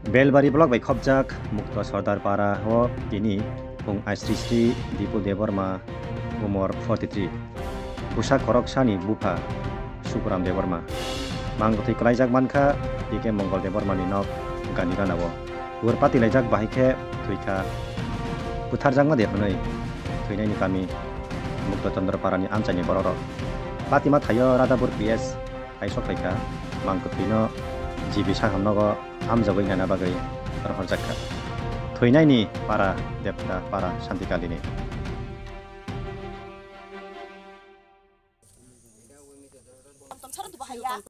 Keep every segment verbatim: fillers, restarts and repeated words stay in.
Belbari block bai khopjak Mukto Sordar para o tini phung aisri sri Dipu Debbarma, umor forty three, bwsa khoroksani bupha Sukuram Debbarma. Mang bwthwi kwlaijak mankha P K Mongol Debbarmani nok Gandhigana o. Ur patilaijak bahai khe thwikha. Butharjakma de hwnwi thwinaini kami Mukto Chandra parani amchaini borokrok. Patima thaio Radhapur P S hai sok phaikha, mang kwthwino G B saham nogo amjogwi nana bagwi rohorjak kha. Thwinaini para Debra para Santikalini.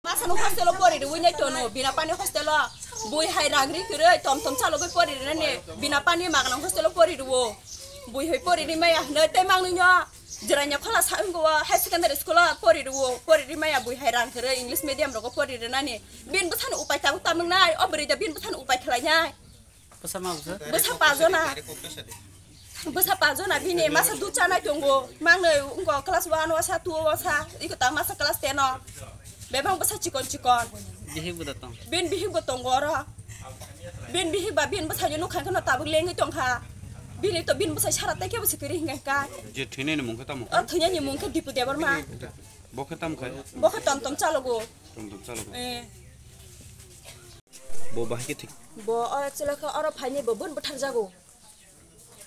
Masa no hostel o pori rwi nai tono, bina pani hostel o bui hai rang ri kwrwi tom tom chalogwi pori rwi nani, bina pani magna hostel o pori rwo, bui hai pori rwi maya hwnwi tei mangni no. Jiranya khola sa wngwi o high secondary school o pori rwo, pori ri maya bui hai rang kwrwi English medium rogo pori rwnani. Bini bwsani upai tabuk tabuk nai, o bwrwi da bini bwsani upai khlai nai. Bwsa ma bwsa? Bwsa pa jona. Bwsa pa jona bini masa dud chanai tongo. Mangnwi wngkha class one o sa, two o sa, iko ta masa class ten o. Bebak bwsa chikon chikon. Bihik bo da tong. Bini bihik bo tongo oro. Bini bihik ba bini bwsai nukha kheno tabuk lengwi tongkha. Bini to bini bwsai sara tai khe bwsai kwrwi hwnkha kha. Je thwinaini mung khe tamo? O thwinaini mung khe Dipu Debbarma. Bo khe tamo khai? Bo khe tom tom chalogo. Tom tom chalogo. Eh. Bo bahai khe thik. Bo oro chwla khe oro phainai bo bun bwtharjago.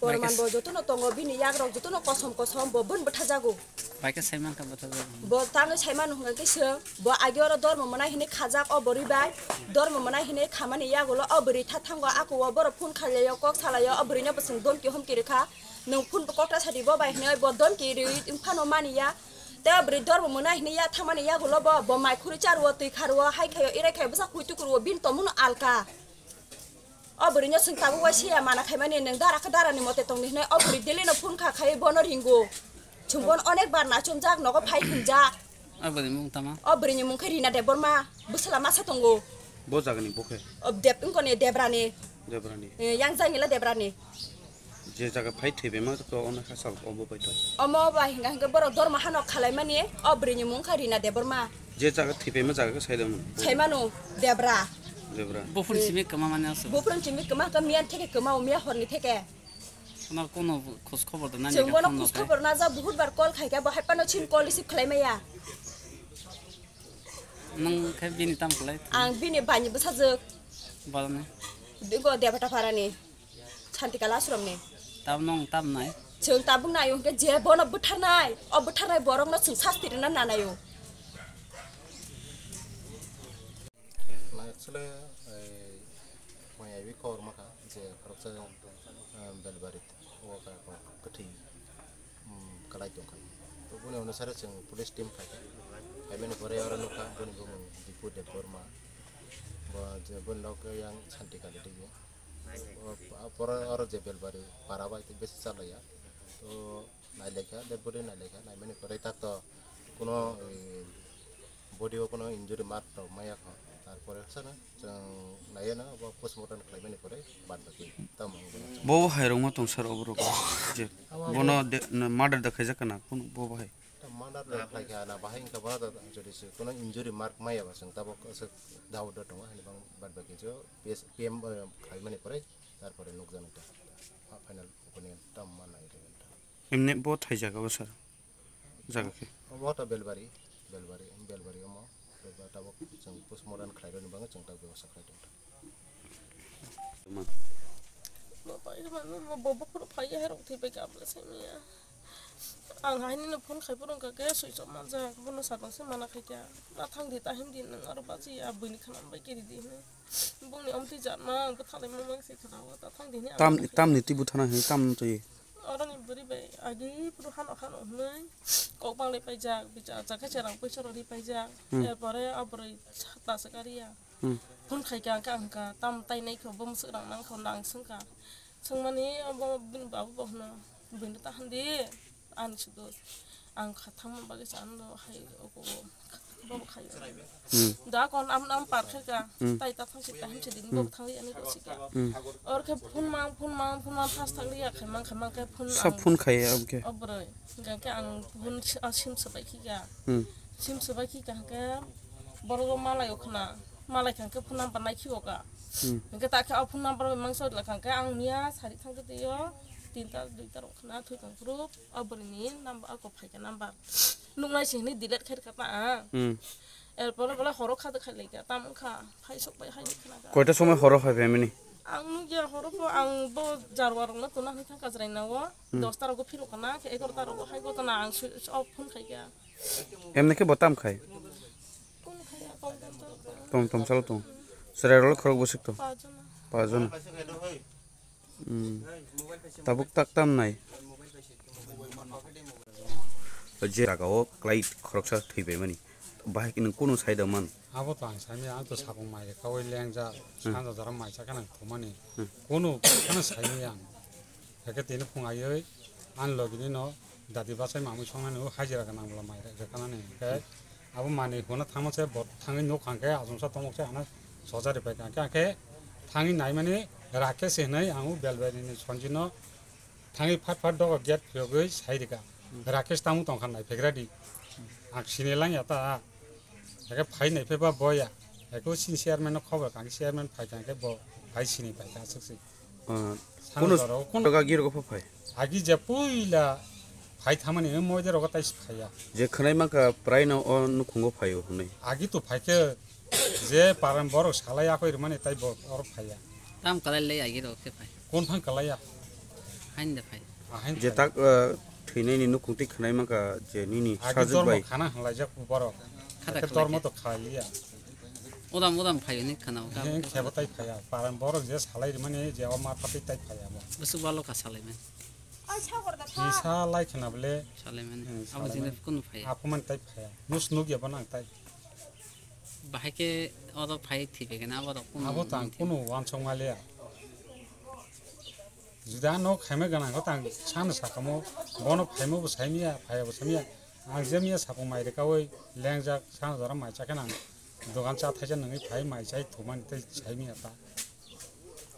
Porman bo jotono tongo, bini yagrok jotono kosom kosom, bo bun bwthajago. Bai khe sai mankha bwthajago. Bo tangwi sai mano hwnkha khe se, bo age oro dormo mwnai hinwi khajak o bwrwi bai. Dormo mwnai hinwi khamani yagulo o bwrwi tha thango, ako o borok phone khailai o, kok salai o, o bwrwino bwswng domki homki rwkha. Nwng phone bo kokta sadi bo bai hinwi bo domki rwi phano mani ya. Tei o bwrwi dormo mwnai hinwi ya thangmani yagulo bo, bo mai khurui cha rwo, twi kha rwo, hai khai o, irai khai o, bwsa khui tuku rwo, bini tongmung no alka. O bwrwino chwng tabuk uaisa ya mana khaimani, nwng dara khe darani mote tongdi hwnwi o bwrwi daily no phone kha khai bono ringo. Chwng bono onek bar nachomjak, nogo phai hwnjak. O bwrwini mung tama? O bwrwini mung khe Rina Debbarma, bwsla masa tongo. Bo jagani bo khe? O Deb-, wngkoni Debrani. Debrani. Eh, yang jangila Debrani. Je jaga phai thwibaima to ono kha sal obo bai to. Omo bai hinga hinga borok dormo hano khalaimani o bwrwini mung kha Rina Debbarma. Je jaga thwibaima jaga khe sailangmani. Saimano Debra. Debra. Buphuru simi kwma mani aswk. Buphuru simi kwma khe miyan theke kwma o miya horni theke. Onar kono khos khobor da nani. Chwng bono khos khobor na ja buhut bar call khai khe bo hai pano chin call receive khlai maya. Nang khe bini tam khlai? Ang bini bani bwsajwk. Balani. Digo Debata Parani. Santikala ashramni. Tab nong tab nai. Chwng tabuk naio hwnkhe je bono bwtharnai, o bwtharnai borokno chwng sasti rwna nanaio. Actually, eh, maya iwi khobor makha je khoroksa, eh, Belbari o kha kwthwi, um, kalai tongkha. To boni onusare chwng police team phaikha. Phaimani pore oro nukha boni bumung Dipu Debbarma. Bo je boni nok yang Santikali digini. O, pore oro je Belbari para bai tei besi chalaiya. To nailaikha, dead body nailaikha, naimani pore tak to kuno, eh, body o kuno injury mark rok maya kho. Tarpore sana chwng naiya na bo postmortem khlaimani pore bad baki tamo wngwi. Bo hai rok ma tong sir oborok je bono de-, na murder da khaijak kana kun bo hai. Murder da khlai kha na bahai wngkha bo da jodi se kuno injury mark maya ba chwng tabok aswk doubt da tongo hani bang bad baki jo P S, P M, eh, khlaimani pore tarpore nukjano ta final opinion tam ma nai rw ta. Emne bo thai jaga o sir. Jaga khe. Omo ta Belbari, Belbari, Belbari omo. Belbari tabok chwng postmortem khlai rwni bagwi chwng ta bebasa khlai tong. Bo pai mano, bo, bo phuru phai ya, herok thwi pai ka, abla se miya. Ang haini no phone khai phuru ka ke, switch off manjak, bono satong se mana khai kya. Na thang di, ta him di, nang aro bachi ya, buini khanam bai kiri di hino. Bongni omtwi jatma, ang bwthalai ma mang se khana, ta thang di hini, ang Tam, bwthalai. Tamni twi bwthana hini, tam twi. Oroni bwrwi bai agi phuru hano hano hwnwi kok banglai paijak, bicha achak khe cherang puisa rwdi paijak. Hmm. Erpore a bwrwi sata se kariya. Hmm. Phone khai kha, ang kha, ang kha, tam tai nai kho, bo mwswk rang nang kho, nang swng kha. Swngmani abo bini babu bo hwno, "Buino ta hwn di, ani sudo ang kha thangma bagwi chano hai ogo." Bobo khai. Hmm. Da kon am, am par khe ka. Hmm. Tai ta thang si ta him si din Hmm. bobo thang ya ni ko si ka. Hmm. Or khe phone mang, phone mang, phone mang, fast thang ya khai mang, khai mang khe phone Sa ang phone khai ya, okay. O bwrwi. Ga khe ang phone si-, ah, sim sabai khi ka. Hmm. Sim sabai khi ka khe borok malai o khna. Malai thang khe phone number nai khibo ka. Hmm. Hingke ta khe o phone number bai mangsa la khang khe ang miya sari thang khe tei o tinta duita rok khna thoi kang phuru o bwrwi ni number ako phai khe number. Nuk nai sing ni delete khai kha ta ang. Hmm. Er pore pore horo kha de khai lai kha tam kha phai sok bai hai khna kha. Koita somoi horo phai phaimani? Ang nuk ya horo pho ang bo jarwa rok no tuna hai thang kajrai na o. Hmm. Dos ta rok phiro khna khe egaroh ta rok hai go tana ang switch off phone khai kha. Emni khe bo tam khai? Kunu khai ya, kom kom to. Tom tom salo tong. Chwrai rok khorok bwswk tong? Pajona. Pajona. Hmm. Tabuk tak tam nai. Je jaga o klai khoroksa thwi bai mani. Bahai nwng kunu sai da man? Abo to ang sai maya, ang to sapung mai kawi lengjak, Hmm. sanja jora mai cha kana thumani. Hmm. Kunu kana sai maya ang. Hake tini phung aiwi, ang logini no dadi bachai mamui songnani o hajira gwnang bwla mai rwkha nani. Hingke abo manwi huna thangma se bo thangwi nuk hangke achomsa tongmok se ano sojari pai kha. Hingke thangwi naimani Rakesh hinwi ang o Belbari ni Sanjit no thangwi phat phat dogo gate phiyogwi sai rwkha. Rakesh tamo tongkha nai phegra di. Ang sini lang ya ta. Hake phai nai phai ba boya. Hake o sini chairman no khobor kha, chairman phai kha hake bo phai sini pai kha aswk se. Ah, Sano kunu jora o kunu jaga girgo pha phai? Agi je puila phai thamani, eh, moide rogo tai phaiya. Je khwnai mankha prai no o nukhungo phaio hwnwi. Agi to phaikhe je paran borok salai akoi rwmani tai bo oro phaiya. Tam kalai le agi rok khe phai. Kon phang kalaiya? Hain de phai. Ahain Je phai. Tak, ah, thwinaini nukhung twi khwnai mankha je nini Agi sajwk dormo bai. Khana hwnlaijak borok. Khata Hake khalai dormo khe. To khalaiya. Udam udam phaio ni khana o. He, khebo tai phaiya. Paran borok je salai rimani je o ma phatwi tai phaiya bo. Bwswk balo ka salai man. Kisa lai khna bole. Salai man. Hmm, Abo salai jine man. Kunu phaiya. Aphumani tai phaiya. Nus nuk ya bo nang tai. Bahai khe oro phai thwi phaikhe na abo rok kunu Abo tang thwi. Kunu wansok maliya. Juda no khaima gana ko tang sana sakamo bono phaimo bo saimiya, phaiya bo saimiya. Ang je miya sapung mai rwkawi lengjak, sana jora mai chakhe nang dogan cha thaisa nangwi phai mai chai thumani tei saimiya ta.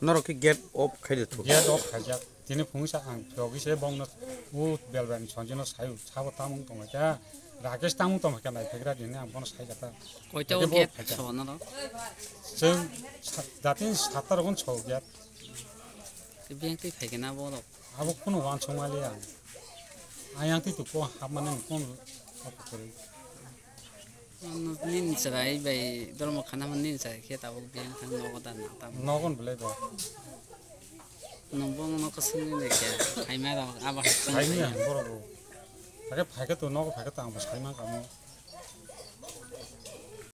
Norok khe gate off khai de thu. Gate off khaijak. Tini phungsa ang phiyogwi se bongno u Belbani Sanjino sayu sabo tamung tongkha. Rakesh tamung tongkha nai phegra dini ang bono saijak ta. Koita Gate o off gate khaijak. Sabo norok? Chwng sa-, datin satta rokon so gate. Tei biyang twi phaikhe na borok? Abo kunu wansuk maliya. Ayang twi tuko hapmani kunu opo kwrwi. Ano nini chwrai bai dormo khana man nini chwrai khe tabuk biyang thang nogo da na tamo. Nogon belai bo. Nwng bo nwng khe swngwi bai khe phaima rok abo hai swngwi Saimani phaio. Ang borok bo. Phai khe phai khe to nogo phai khe to ang bo saimang kamo.